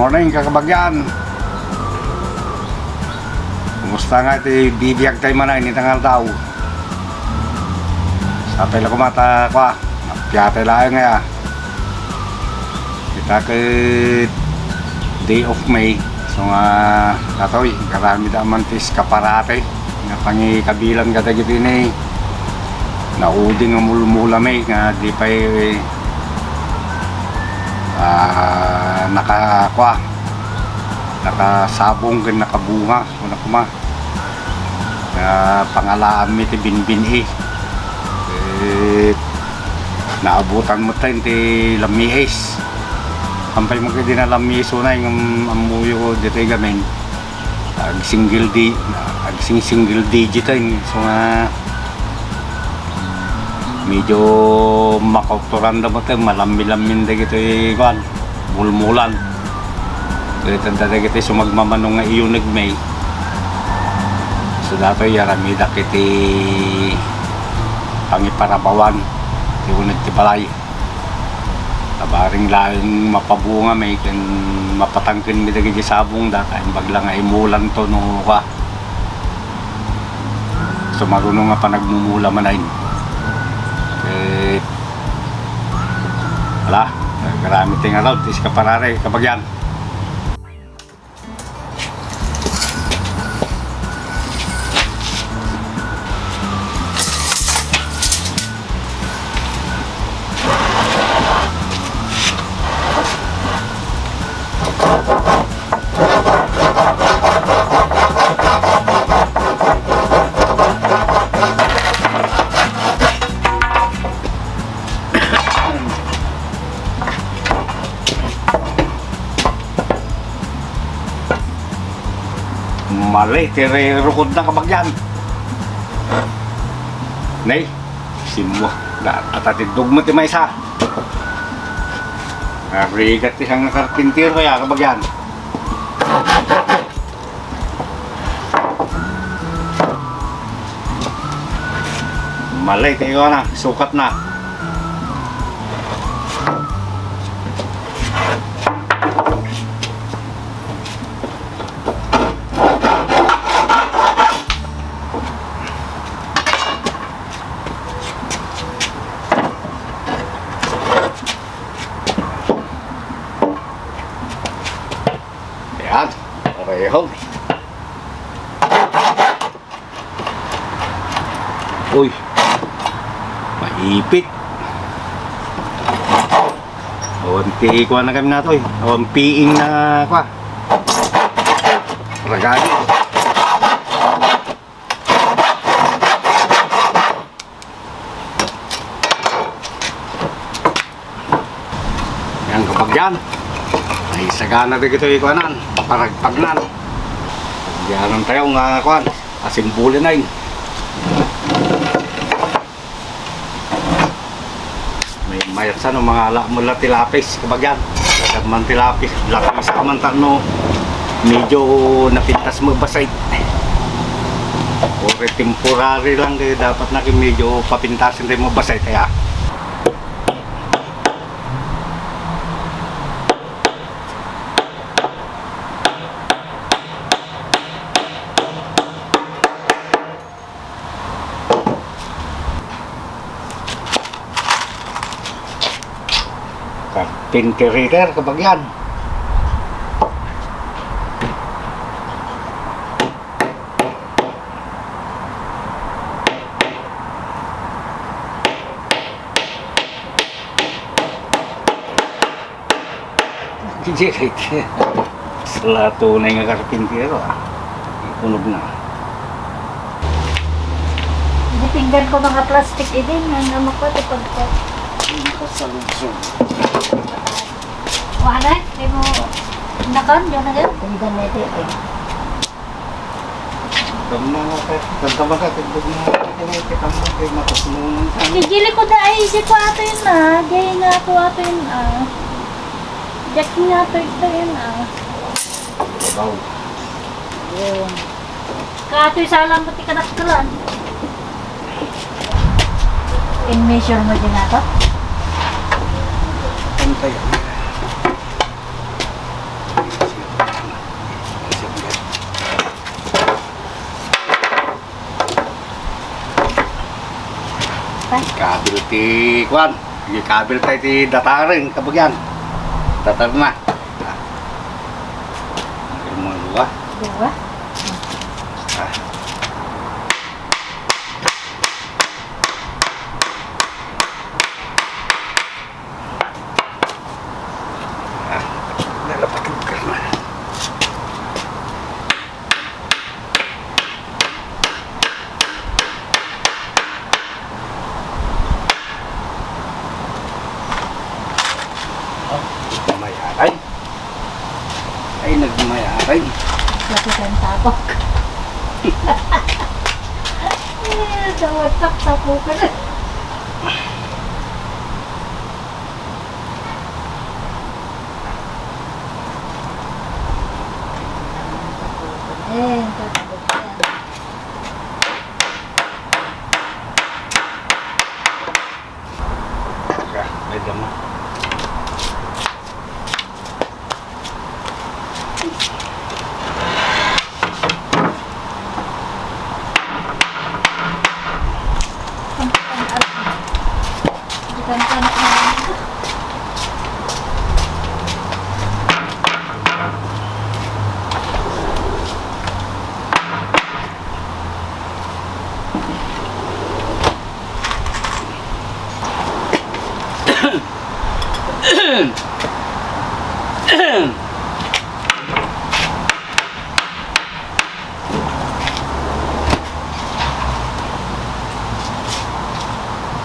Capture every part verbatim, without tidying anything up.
Morning, kakabagyan. Kumusta nga ti bibiag tayo man ay nitang aldaw? Sapay la kumata, kwa, mapiatay laeng nga ya. Kita ket day of May. So nga, katoy, karami da man ti eskaparate nga pangikabilan kadagiti ni naudi nga mulmula, May, nga di pay, ah, naka-, kwa, nakasabong ken nakabunga, kuna kuma. Nga pangalaanmi ti binbin-i. Eh, naabutan met tayo ti lammiis. Ampay mo kadi na lammiis unay ngem ammoyo ditoy gamin. Ag single di-, ag sing-, single digit tayo. So nga, medyo makauturan da met tayo, malammi-lammin dagitoy, kuan, mulmulan. Ket adda dagiti sumagmamano nga iyuneg, May. So, datoy aramidak iti pangiparabawan ti uneg ti balay. Kabaring laeng mapabunga, May, ken mapatangken mi dagiti sabong da, kaimbag la nga imulanto no ka. Sumaruno nga panagmumula man ay. Eh, ala, garamit nga raw, ti eskaparate, kabagyan. Mali, ti rukod na kabagyan. Nay, simmo. Da, atatindog mo ti maysa. Narigat ti sanga karpintero ya, kabagyan. Malay kayo na, sukat na. Ayan, pareho. Uy, maipit. Awan ti kuha na kami na to eh. Awan piing na kuha. Ragani. Yan, kapag yan, ay sagana dagito ikuanan, paragpagnan. Diyanan tayo nga kuan, asimbuli na yun. May mayat sa no, mga ala mo la ti lapis, kapag yan. Agad man ti lapis, lapis man tano, medyo napintas mo basay. Or temporary lang, kaya dapat na medyo papintasin tayo mo basay, kaya. Carpentry, kapag yan. Didirik. Sala tunay nga karpintero, ah. Ipunog na. Di pinggan ko mga plastic, idin, nga, nga makwa, di pagka. Hindi ko sa lungsod. Wala, di mo, nakan, yun na yun. Pinggan na ito, eh. Tama nga, tama nga, tama nga, tama nga, tama nga, tama nga, tama nga. Igili ko da ay, di ko ato yun, ah. Di nga ako ato yun, ah. Jack nga ato ito yun, ah. Wow. Yun. Kaatoy salam mo ti kanakkelan. In measure mo din ato? Pantay. Ikabil ti kuan. Ikabil tayo ti datareng, kabagyan. Datareng na. Ah. Ano mo, dua? Dua? Ah. Ah, nalapatog ka na. Ay, nagmayaray. Ay, nagmayaray. Laki ng tapok. Eh, dawatak, tapukan.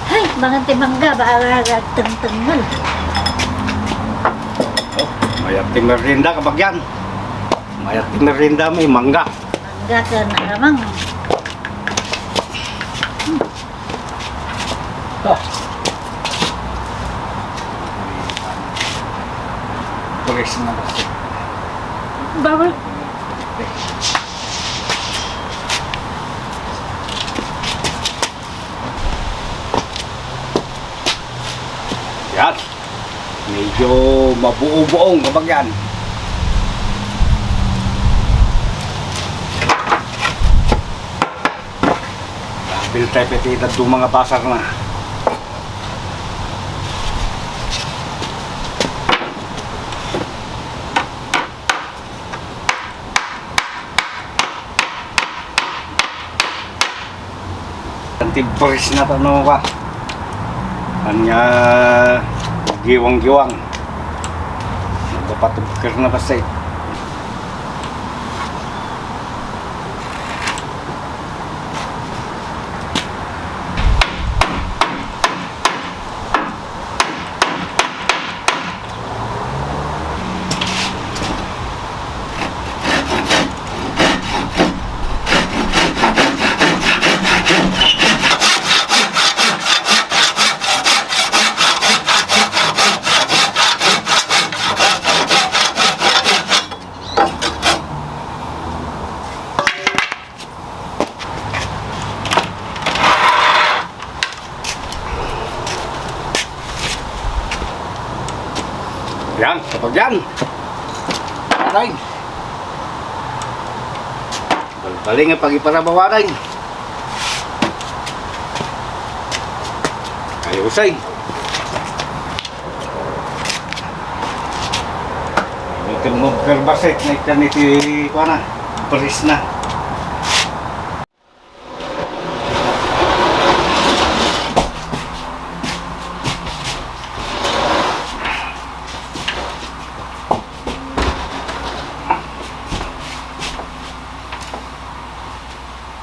Ay, mangan ti mangga, baka agtengtengngel. Oh, mayat ti merienda, kabagyan. Mayat ti merienda, may mangga. Mangga ken aramang. Ah. Pulis na kasi. Bawal. Yan. Medyo mabuo-buong kabagyan. Apil tayo pati daduma nga basar na. Anti-freeze na to, no, ka? Anya, giwang-giwang. Nagpapatugkir na kasi. Yan, kapag yan. Aray. Balbali nga pag-iparabaw, aray. Ayusay. Ito mo perbaset na ikan iti kuana, paris na.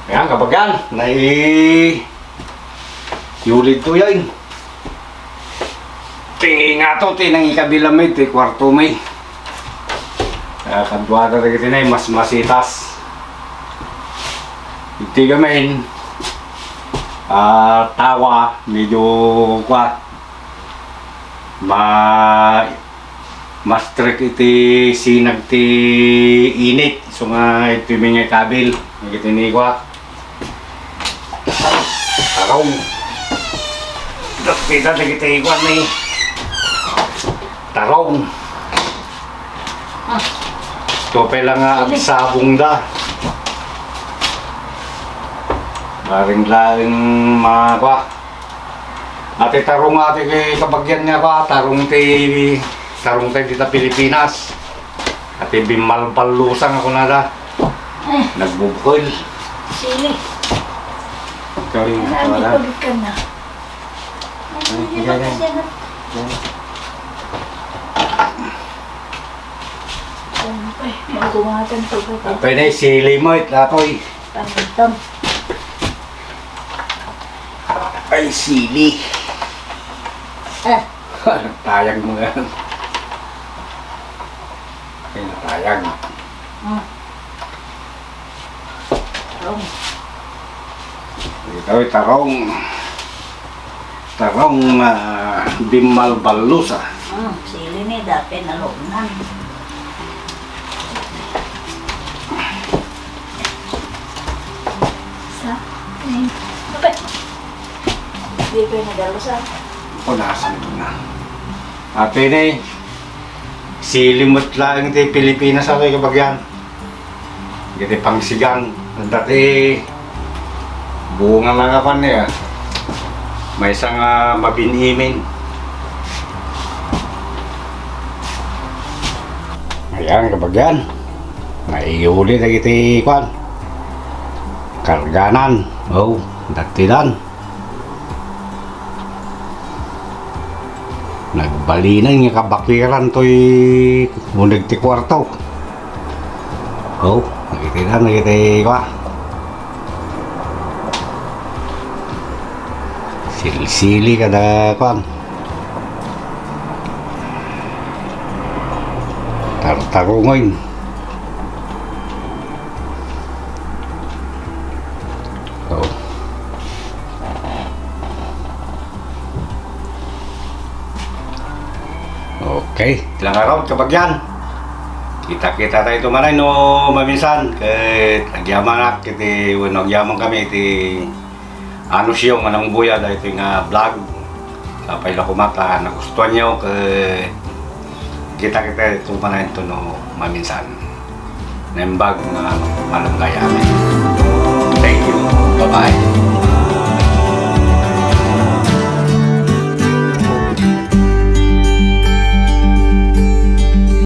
Ayan, kabagan, nai-, yulid to yan. Ti ngato, ti nangikabilam mi, ti kwarto mi. Ah, kaduada dagiti nay mas masitas. Iti gamin, ah, tawa, medyo, kwa, ma-, mas strict iti sinag ti init. Isu nga iti mi nga kabil, iti ni, kwa, Tarong. Dapita dagiti ikuan ni Tarong. Ah. Ito pa lang nga agsabong da. Bareng laeng makwa. Ati tarong ati kay kabagyan nga pa, tarong ti, tarong tayo dita Pilipinas. Ati bimmalballusang ako nada. Eh. Nagbubukol. Sili. Sorry, Ang dami wala. Pagod ka na. Ay, Ay, yan, yan. Yan. Ay, magumatan to ba? Apay na yung sili mo, it-, apoy. Pamiton. Ay, sili. Eh. Tayag mo yan. Ay, natayag. Hmm. Tarong. Ito ay tarong. Tarong, ah, bimmalballusa. Hmm, sili ni dati naloonan. Sa? Ay, okay. Di ko yung nagalusan. Punasan ko na. Ate ni, sili met laeng ti Pilipinas, ate, kabagyan. Iti pangsigang, dati bunga nga kapan niya. Maysa nga mabin-imin. Ayan, kabagyan. Naiyuli dagiti kuan. Karganan. Oh, dati dan. Nagbalinan nga kabakiran toy uneg ti kuarto. Oh, nagiti na, nagiti kwa. Silsili kada kwan. Tartarungon. Oh. Okay. Ilang araw, kabagyan. Kita-kita tayo tumanay no maminsan. Ket agyamanak iti, wenno agyaman kami iti anunsiyo nga nangbuyad daytoy nga vlog. Sapay la koma ta nagustuanyo ket kita-kita tumanay no maminsan. Naimbag nga malunggay amin. Thank you. Bye-bye.